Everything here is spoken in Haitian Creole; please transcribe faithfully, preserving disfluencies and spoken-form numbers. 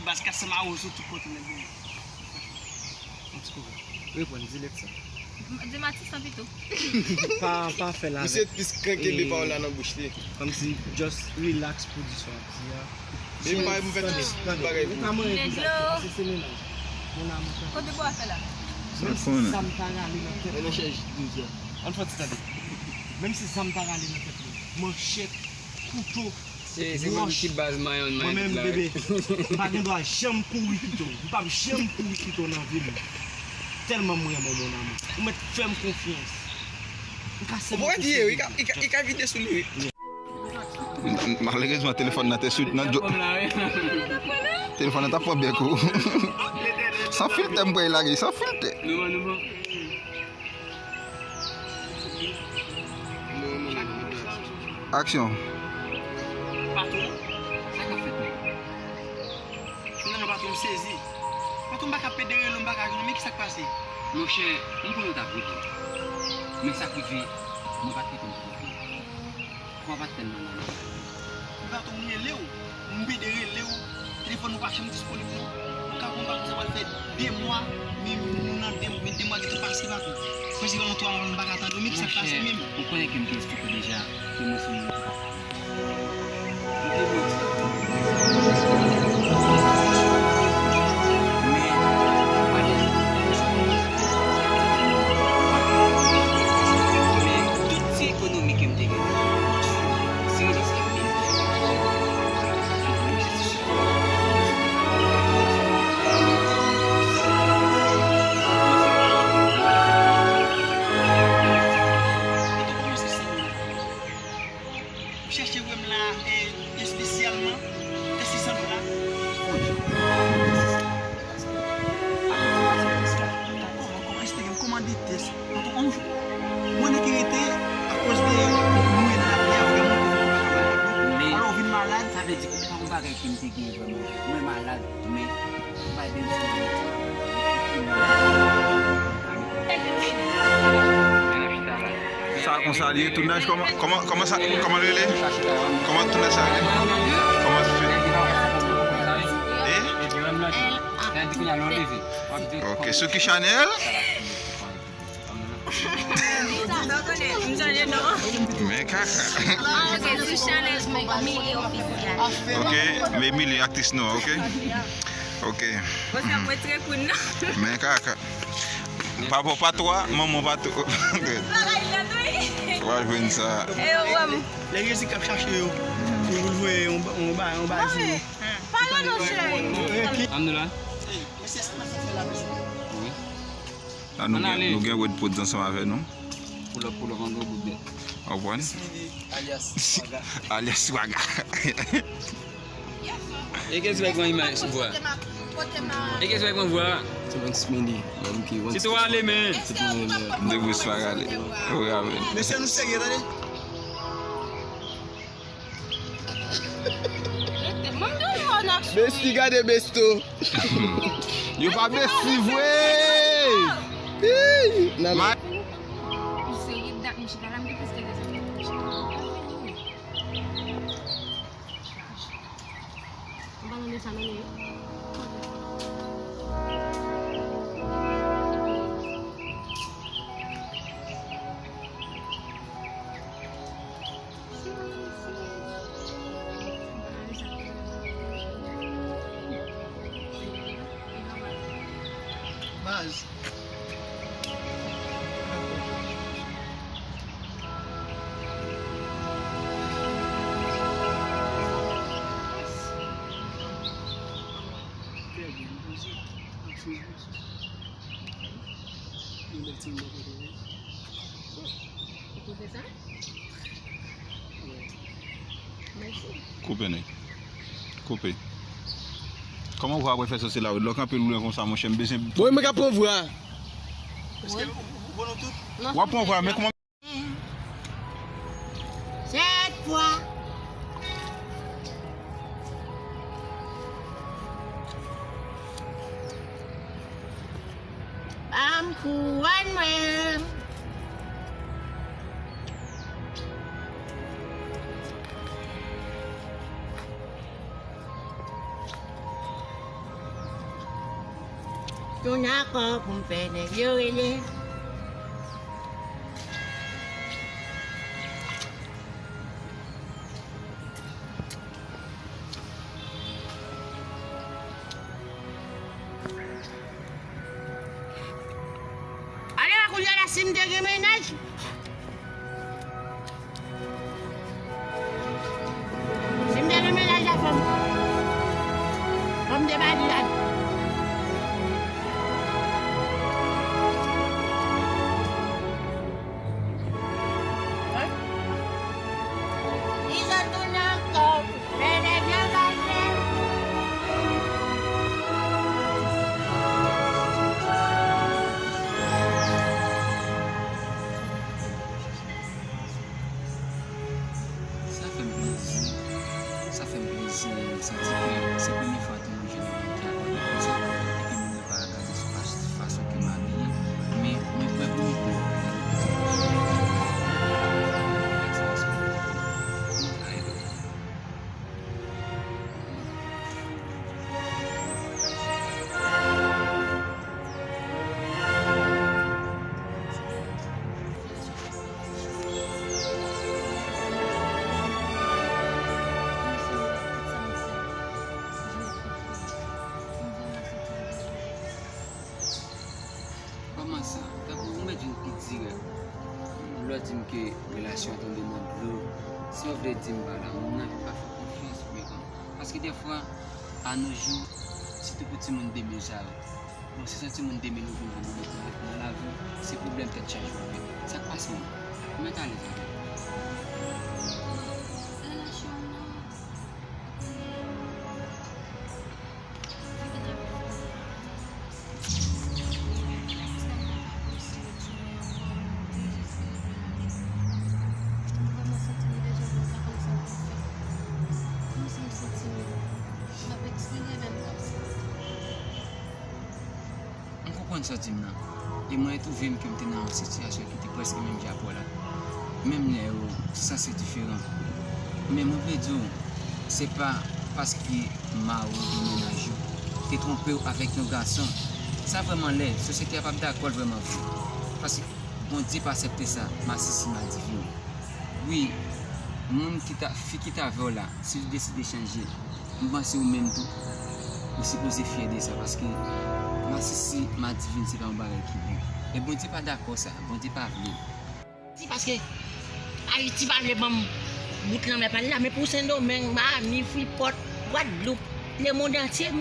Baz kat san mawozo tout kote nèg yo. Yon ti koupe. Reprann, delete sa. M- Di m atis lan pito. Pa, pa fè l avèk. Misye plis kenkenbe pawòl la nan bouch li. Kòmsi just relax pou di sa w ap di a. Men pa m fè tout bagay pou ou. Ou ka manyen pou sa, se, se mennaj. Mon amour. Kote bò a fè la? Menm si zam ta rale nan tèt mwen. Ann fè ti tande. Menm si zam ta rale nan tèt mwen. Manchèt, kouto, Se, se mwen ki baz mayon, mayon tout la, bebe, m pa gen dwa janm kouri kite w. M p ap janm kouri kite w nan vi m. Tèlman m renmen w, mon amour. Ou mèt fè m konfyans. M ka sèl. Ou ka tiye, wi, i ka, i ka, i ka vide sou li, wi. Malerezman, telefòn nan te sou, nan djo-, telefòn nan t ap pran bèk ou. San filtè, m pral lage, san filtè. Aksyon. Patwon, sa k ap fèt menm? Finalman, patwon, m sezi. Patwon, m pa ka pede rele w, m pa ka jwenn ou, men ki sa k pase? Monchè, m konnen w t ap rele m. Men sa k rive, mwen pa t rete m pou rele w. Fò w pa t tèlman nan. Patwon, m rele w, m pede rele w, telefòn ou pa janm disponib non. Ou ka konn pa konsa pral fè de mwa, men nou nan de, men de mwa gentan pase, patwon. Prensipalman twa mwa, m pa ka tande w, men ki sa k pase menm? Monchè, ou konnen ke m te eksplike w deja ke mwen se yon moun ki pa ka. M te manti. Men, pa de. Men tout ti ekonomi ke m te gen, se rezon sa k fè m fè. Ou chèche wè m la, e, espesyalman, e si san dola. Kòman, kòman, eksplike m, kòman de tès? Mwen te rete akoz de mwen nan lapli a vrèman. Men, alò, ou vin malad. Sa vle di ke se pa yon bagay ke m te gen vrèman. Mwen malad, men, bay de Sa konsa li ye, tounaj, kòman, kòman, kòman sa, kòman l rele? Kòman tounaj sa rele? Kòman se fè? E? Ok, sou ki chanèl? Men kaka. Ok, sou chanèl Mimi Official. Ok, men Mimi aktris nou an, ok? Ok. Men kaka. Papa pa twa, manman pa twa. Bagay la tou. W a jwenn sa. E yo wè m. Lè Jezi k ap chache yo, yo vin voye yon ba, yon ba, yon ba di yo. Pale non, cheri. Ann nou la? Wi. La nou gen, nou gen Red Pods ansanm avè nou. Pull up, pull up, ann nou bout de. W konprann? Alias Swaga. Alias Swaga. E kèlsi bay pran imaj sou vwa? E kèlsi bay pran vwa? Se twa ale, men. M te vwe Swaga ale. Ou ka vle. Mesye, nou serye, tande. Besti, gade besto. Yo pa besti vre. Ey, nan men. Ou serye dat m chita la, m te prèske desann. Chaje. Anba nan de sa mennen yo. Baz. Trè byen, poze. Aksyon. Yon bèl ti moun bò kote w. Ou koute sa? Wi. Mèsi. Koupe, nèg. Koupe. Kòman w ap fè sòti la? Lè w kanpe lwen konsa, monchè, m bezwen. Bon, mwen ka pran vwa. Èske ou, ou, ou pran nou tout? W ap pran vwa, men kòman? Sèt fwa. Ban m kouwòn mwen. Tounen ankò pou m fè nèg yo rele. Ale, kounye a la, si m te gen mennaj, si m te gen mennaj la, fò m, fò m te ba li la. Izo tounen ankò, fè nèg yo gade. Sa fè m plezi. Sa fè m plezi santi ke se premye fwa tou moun jwenn moun ki abòne konsa, epi moun nan pa gade sou fa-, fason ke m abiye, men mwen pran pou mwen. Kòman sa? Tankou ou mèt vin pi dirèk. Lè w di m ke relasyon an tonbe nan dlo, si w vle di m pa la, moun nan pa fè konfyans oubyen kòman. Paske dèfwa, a nos jours, sitou pou timoun de mil sa yo, bon, si se yon timoun de mil ou vin vin nan, nan, nan lavi, se pwoblèm tèt chaje w ap viv. Sa k pase menm? Ou mèt alèz avè l. Relasyon nan, M konprann sa w di m nan. E mwen twouve m ke m te nan yon sitiyasyon ki te prèske menm jan ak ou la. Menm lè yo sanse diferan. Men mwen vle di w, se pa paske mari w oubyen mennaj ou te twonpe w avèk yon gason. Sa vrèman lèd, sosyete a p ap dakò l vrèman vre. Paske Bondye pa aksepte sa, masisi madivin. Wi, moun ki ta, fi ki t avè w la, si li deside chanje, m panse ou menm tou, ou sipoze fyè de sa, paske masisi madivin se pa yon bagay ki bon. E Bondye pa dakò sa, Bondye pa vle. Si paske Ayiti pa vle ban m bout lanmè pa l la, men pou Sendomeng, Miami, Fripòt, Gwadloup, lemonn antye, m